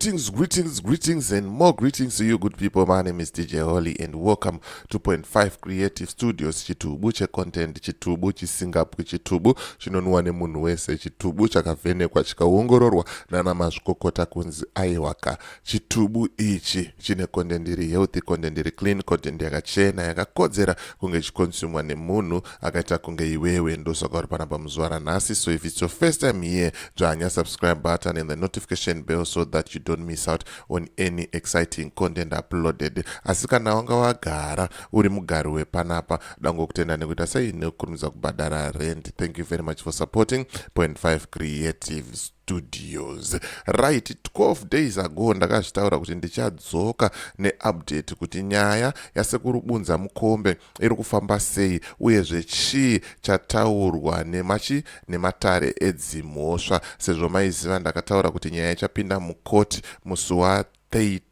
Greetings, greetings, greetings, and more greetings to you, good people. My name is DJ Holly, and welcome to Point 5 Creative Studios. Chitubu checontent, chitubu chisingapwi, chitubu chinonwa nemunhu wese, chitubu chakavhenekwa chikaongororwa nana mazvikokota kunzi aiwaka. Chitubu ichi chine content iri healthy, content iri clean, content yakachena, yakakodzera kunge ichiconsumwa nemunhu akaita kunge iwewe. Ndosaka uri panapa muzuva ranhasi. So if it's your first time here, dzvanya subscribe button and the notification bell so that you don't miss out on any exciting content uploaded. Asi kana wanga wagara uri mugari wepanapa, dangokutenda nekuita sei, nekukurumidza kubhadhara rent. Thank you very much for supporting Point 5 Creative Studios. Right, 12 days ago ndakazvitaura kuti ndichadzoka neupdate kuti nyaya yasekuru Bunza Mukombe iri kufamba sei, uyezve chii chataurwa nemachi nematare edzimhosva. Sezvo maiziva, ndakataura kuti nyaya ichapinda mukoti musi wa13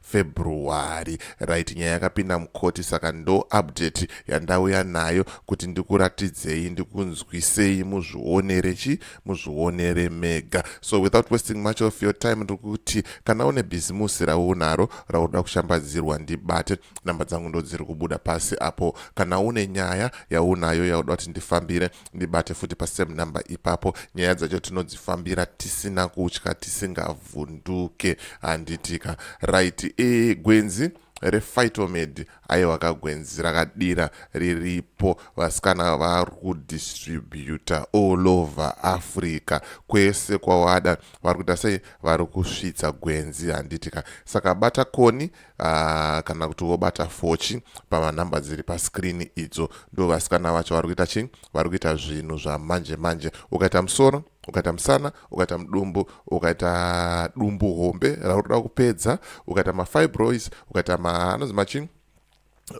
February. Right, nyaya yakapinda mukoti, saka ndo update yandauya nayo kuti ndikuratidzei, ndikunzwisei, muzvionere chi muzvionere mega. So without wasting much of your time, ndiri kuti kana une bhizimusi raunaro raunoda kushambadzirwa, ndibate. Namba dzangu ndo dziri kubuda pasi apo. Kana une nyaya yaunayo yauda kuti ndifambire, ndibate futi pasame number ipapo. Nyaya dzacho tinodzifambira tisina kutya, tisingavhunduke, handitika? Right, gwenzi rePhytomed, aiwa, kagwenzi rakadira riripo. Vasikana vari kudistributa all over Africa, kwese kwawada vari kuita sei, vari kusvitsa gwenzi, handitika? Saka bata koni, kana kuti wobata fochi pamanhamba dziri pascreen idzo. Ndo vasikana vacho vari kuita chii, vari kuita zvinhu zvamanje manje. Ukaita musoro, ukaita musana, ukaita mudumbu, ukaita dumbu hombe raunoda kupedza, ukaita mafibroids, ukaita anonzi machii,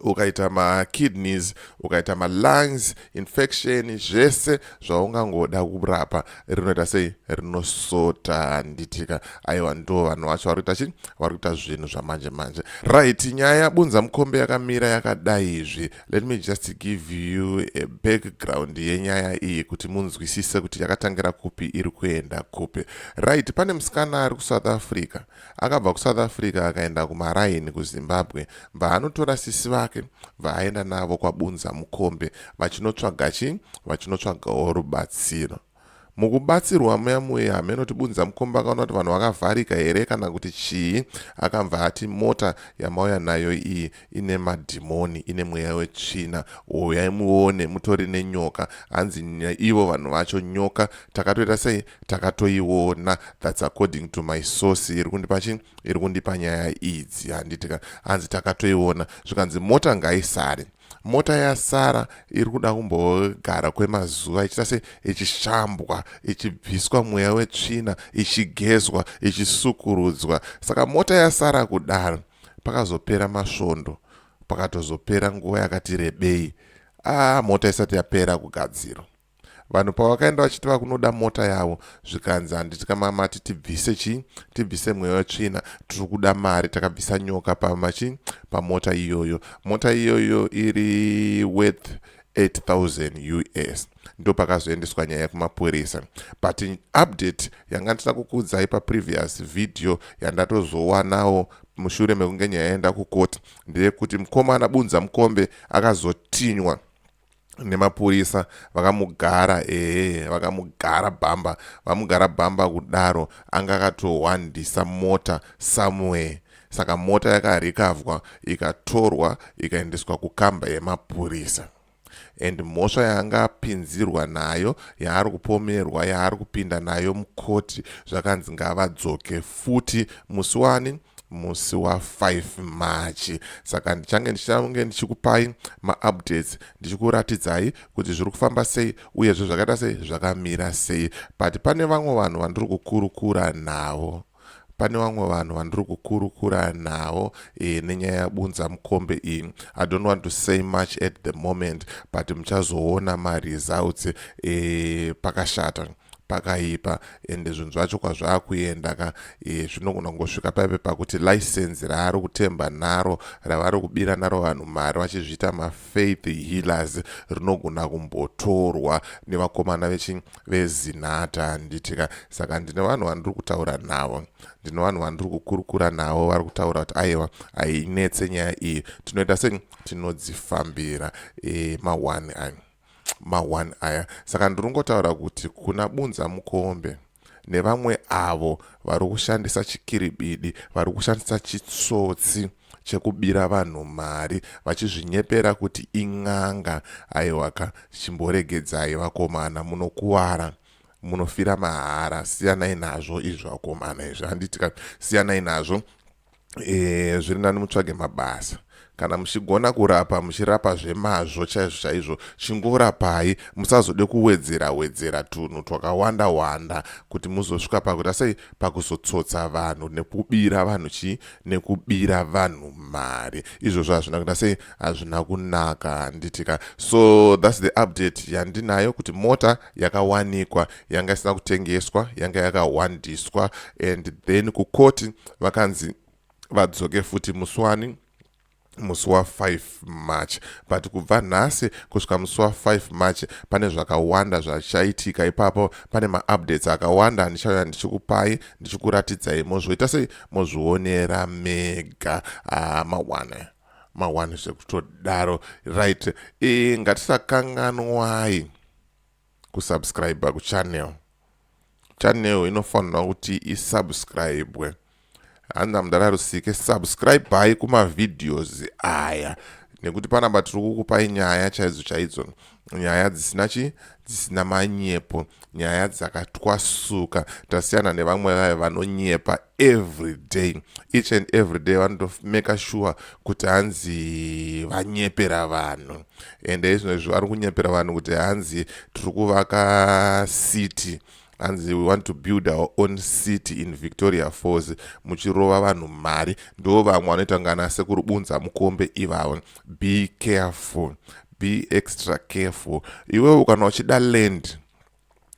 ukaita makidneys, ukaita malungs infection, zvese zvaungangoda kurapa, rinoita sei, rinosota, handitika? Aiwa, ndo vanhu vacho vari kuita chi vari kuita zvinhu zvamanje manje. Right, nyaya yabunza mukombe yakamira yakadaizvi. Let me just give you a background yenyaya iyi kuti munzwisise kuti yakatangira kupi, iri kuenda kupi. Right, pane musikana ari kuSouth Africa. Akabva kuSouth Africa akaenda kumaraini kuZimbabwe, bvaanotora sisi vake, vaaenda navo kwabunza mukombe vachinotsvaga chi vachinotsvagawo rubatsiro. Mukubatsirwa muya muya, hameno kuti Bunza Mukombe akaona kuti vanhu vakavharika here kana kuti chii, akabva ati mota yamauya nayo iyi ine madhimoni, ine mweya wetsvina, uyai muone, mutori nenyoka. Hanzi ivo vanhu vacho, nyoka takatoita sei, takatoiona. That's according to my source iri kundipa chi iri kundipa nyaya idzi, handitika? Hanzi takatoiona. Zvikanzi mota ngaisare. Mota yasara, iri kuda kumbogara kwemazuva ichiita se ichishambwa, ichibviswa mweya wetsvina, ichigezwa, ichisukurudzwa. Saka mota yasara kudaro, pakazopera masvondo, pakatozopera nguva yakati rebei, a mota isati yapera kugadzirwa. Vanhu pavakaenda vachiti vakunoda mota yavo, zvikanzi handiti kamamati tibvise chii, tibvise mweya wetsvina, tiri kuda mari, takabvisa nyoka pamachi pamota iyoyo. Mota iyoyo iri worth 8000 US. Ndo pakazoendeswa nyaya kumapurisa. But update yanga ndisina kukuudzai paprevious video yandatozowanawo mushure mekunge nyaya yaenda kukoti ndeyekuti mukomana Bunza Mukombe akazotinywa nemapurisa, vakamugara, ehe, vakamugara bhamba. Vamugara bhamba kudaro, anga akatohwandisa mota somewhere. Saka mota yakarikavhwa, ikatorwa, ikaendeswa kukamba yemapurisa. And mhosva yaanga apinzirwa nayo, yaari kupomerwa, yaari kupinda nayo mukoti, zvakanzi ngavadzoke futi musi wani, musi wa5 March. Saka ndichange ndichange ndichikupai maupdates, ndichikuratidzai kuti zviri kufamba sei, uyezve zvakaita sei, zvakamira sei. But pane vamwe vanhu vandiri kukurukura navo, pane vamwe vanhu vandiri kukurukura navo nenyaya yabunza mukombe iyi. I don't want to say much at the moment, but muchazoona maresults. Pakashata. Pakaipa, ende zvinhu zvacho kwazvaakuenda ka, zvinogona kungosvika paipe pakuti license raari kutemba naro, ravari kubira naro vanhu mari vachizviita mafaith healers, rinogona kumbotorwa nevakomana vechi veZinatha, handitika? Saka ndine vanhu vandiri kutaura navo, ndine vanhu vandiri kukurukura navo, vari kutaura kuti aiwa, hainetse nyaya iyi, tinoita sei, tinodzifambira. Ma1 aya, ma1 aya. Saka ndiri kungotaura kuti kuna Bunza Mukombe nevamwe avo vari kushandisa chikiribidi, vari kushandisa chitsotsi chekubira vanhu mari vachizvinyepera kuti in'anga, aiwaka, chimboregedzai vakomana, munokuvara, munofira mahara. Siyanai nazvo izvi vakomana, izvi, handitika? Siyanai nazvo. Zviri nani mutsvage mabasa. Kana muchigona kurapa, muchirapa zvemazvo chaizvo chaizvo, chingorapai. Musazode kuwedzera wedzera tunhu twakawanda wanda kuti muzosvika pakuita sei, pakuzotsotsa vanhu nekubira vanhu chii, nekubira vanhu mari. Izvozvo hazvina kuita sei, hazvina kunaka, handitika? So that's the update yandinayo, kuti mota yakawanikwa yanga isina kutengeswa, yanga yakahwandiswa. And then kukoti vakanzi vadzoke futi musi wani? Musi wa5 March. But kubva nhasi kusvika musi wa5 March pane zvakawanda zvachaitika ipapo. Pane maupdates akawanda andichauya ndichikupai, ndichikuratidzai, mozvoita sei, mozvionera mega. Ma1 ma1 zvekutodaro. Right, ngatisakanganwai kusubscribe kuchannel. Channel inofanirwa kuti isubscribwe. Hanza mudara rusike, subscribai kumavideos aya, nekuti panapa tiri kukupai nyaya chaidzo chaidzo, nyaya dzisina chi dzisina manyepo, nyaya dzakatwasuka. Tasiyana nevamwe vaya vanonyepa every day, each and every day vanotomake sure kuti hanzi vanyepera vanhu. Ende izvozvo vari kunyepera vanhu kuti hanzi tiri kuvaka city, hanzi we want to build our own city in Victoria Falls, muchirova vanhu mari. Ndo vamwe vanoita ngana Sekuru Bunza Mukombe ivavo. Be careful, be extra careful. Iwewo kana uchida land,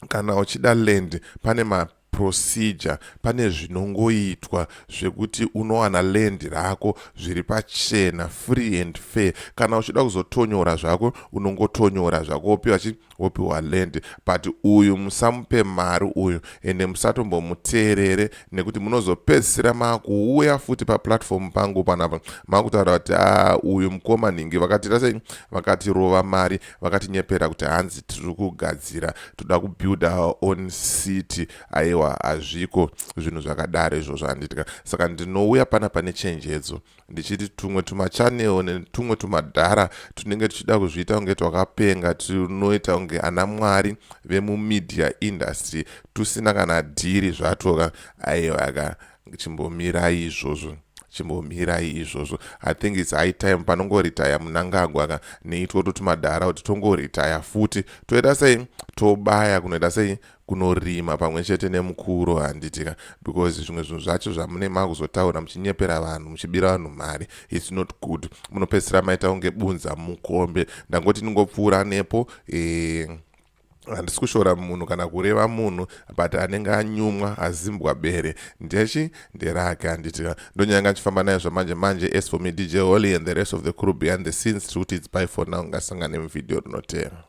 kana uchida land, pane maprocedure, pane zvinongoitwa zvekuti unowana land rako zviri pachena, free and fair. Kana uchida kuzotonyora zvako, unongotonyora zvako, wopiwa chi wopiwa land. But uyu musamupe mari uyu, ende musatombomuteerere, nekuti munozopedzisira makuuya futi paplatform pangu panapa makutaura kuti a, uyu mukoma nhingi vakatira sei, vakatirova mari, vakatinyepera kuti hanzi tiri kugadzira, toda kubuild our own city. Aiwa, hazviko zvinhu zvakadaro izvozvo, handitika? Saka ndinouya panapa nechenjedzo ndichiti tumwe tumachannel netumwe tumadhara tunenge tuchida kuzviita kunge twakapenga, tunoita kunge ana mwari vemumedia industry, tusina kana dhiri zvatoka, aiwa ka, chimbomirai izvozvo, chimbomirai izvozvo. I think it's high time panongoritaya Mnangagwa ka, neitwo tumadhara, kuti tongoritaya futi, toita sei, tobaya kunoita sei, kunorima pamwe chete nemukuro, handitika? Because zvimwe zvinhu zvacho zvamune makuzotaura muchinyepera vanhu, muchibira vanhu mari, it's not good. Munopedzisira maita kunge Bunza Mukombe. Ndangoti ndingopfuura nepo. Handisi kushora munhu kana kureva munhu, but anenge anyumwa azimbwa bere ndechi nderake, handitika? Ndonyanga ndichifamba naye zvamanje manje. As for me, DJ Holly, and the rest of the crew behind the scenes, tiri kuti it's bye for now. Ngasangane muvhidhiyo rinotera.